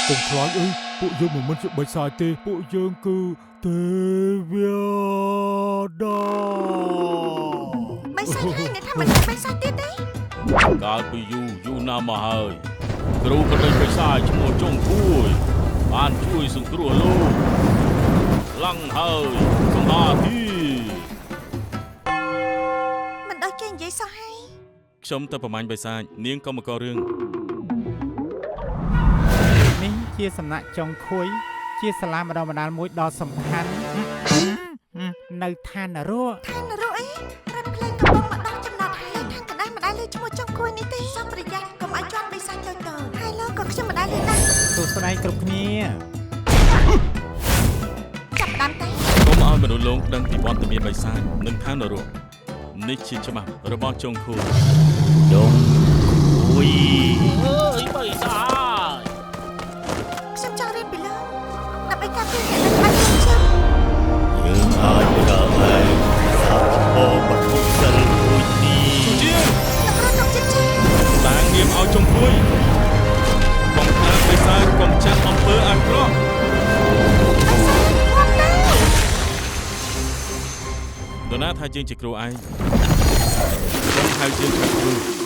កុំខ្លាចអីពួកយើងមិនមែនជាបិសាចទេពួកយើងគឺទេវតា បិសាចហើយអ្នកថាមិនមែនបិសាចទៀតទេ កាលពីយូរយូរណាស់មកហើយគ្រូបណ្ឌិតបិសាចឈ្មោះចុងគួយបានជួយសង្គ្រោះលោកឡើងហើយសង្ហាទី មិនដល់គេនិយាយសោះហើយ ខ្ញុំទៅប្រមាញ់បិសាចនាងក៏មកករឿង នេះជាសំណាក់ចុងខួយ ជាសាលាម្ដងម្ដាលមួយដ៏សំខាន់នៅឋាននរក ឋាននរកអីរត់ភ្លេងកំពុងមកដល់ចំណត់ហើយឋានកណ្ដាលមិនដែលលើឈ្មោះចុងគួយនេះទេសូមប្រយ័ត្នកុំឲ្យជាន់បិសាចតូចតូចហើយលោកក៏ខ្ញុំមិនដែលលើដែរ សួស្តីគ្រប់គ្នា ចាប់ផ្ដើមទេ កុំឲ្យមនុស្សលងដឹងពីវត្តមានបិសាចនិងឋាននរកនេះជាច្បាប់របស់ចុងខួយ ចុងគួយ អើយបិសាច ខ្ញុំចង់រៀនពីលោកដើម្បីការពារអ្នកនៅក្បែរខ្ញុំខ្ញុំ យើងអាចប្រើឯងសាប់ធម៌បឋមសិលមួយនេះ ជូជាង លោកគ្រូទុកចិត្តជា តាងនាមឲ្យចុងគួយ កុំខ្លាចបិសាចកុំចាត់អំពើអាក្រក់ បិសាចងាប់ទៅ នរណាថាយើងជាគ្រូឯងកុំហៅយើងថាគ្រូ